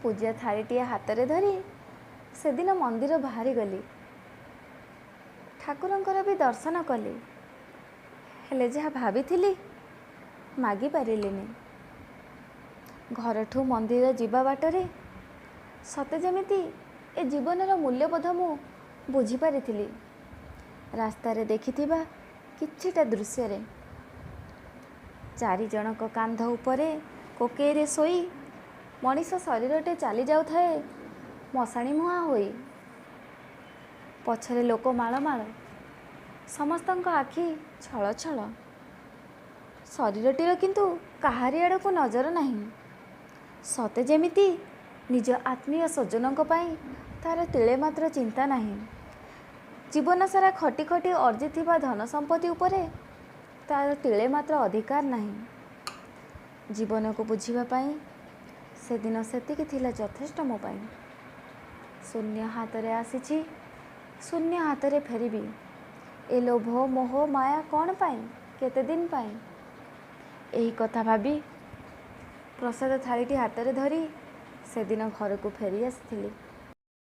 ପୂଜା ଥାଳିଟିଏ ହାତରେ ଧରି ସେଦିନ ମନ୍ଦିର ବାହାରିଗଲି। ଠାକୁରଙ୍କର ବି ଦର୍ଶନ କଲି, ହେଲେ ଯାହା ଭାବିଥିଲି ମାଗିପାରିଲିନି। ଘରଠୁ ମନ୍ଦିର ଯିବା ବାଟରେ ସତେ ଯେମିତି ଏ ଜୀବନର ମୂଲ୍ୟବୋଧ ମୁଁ ବୁଝିପାରିଥିଲି ରାସ୍ତାରେ ଦେଖିଥିବା କିଛିଟା ଦୃଶ୍ୟରେ। ଚାରିଜଣଙ୍କ କାନ୍ଧ ଉପରେ କୋକେଇରେ ଶୋଇ ମଣିଷ ଶରୀରଟେ ଚାଲି ଯାଉଥାଏ ମଶାଣି ମୁହାଁ ହୋଇ। ପଛରେ ଲୋକ ମାଳ ମାଳ, ସମସ୍ତଙ୍କ ଆଖି ଛଳ ଛଳ। ଶରୀରଟିର କିନ୍ତୁ କାହାରି ଆଡ଼କୁ ନଜର ନାହିଁ। ସତେ ଯେମିତି ନିଜ ଆତ୍ମୀୟ ସ୍ୱଜନଙ୍କ ପାଇଁ ତା'ର ତିଳେ ମାତ୍ର ଚିନ୍ତା ନାହିଁ। ଜୀବନସାରା ଖଟି ଖଟି ଅର୍ଜିଥିବା ଧନ ସମ୍ପତ୍ତି ଉପରେ ତା'ର ତିଳେ ମାତ୍ର ଅଧିକାର ନାହିଁ। ଜୀବନକୁ ବୁଝିବା ପାଇଁ ସେଦିନ ସେତିକି ଥିଲା ଯଥେଷ୍ଟ ମୋ ପାଇଁ। ଶୂନ୍ୟ ହାତରେ ଆସିଛି, ଶୂନ୍ୟ ହାତରେ ଫେରିବି। ଏ ଲୋଭ, ମୋହ, ମାୟା କ'ଣ ପାଇଁ, କେତେଦିନ ପାଇଁ? ଏହି କଥା ଭାବି ପ୍ରସାଦ ଥାଳିଟି ହାତରେ ଧରି ସେଦିନ ଘରକୁ ଫେରି ଆସିଥିଲି।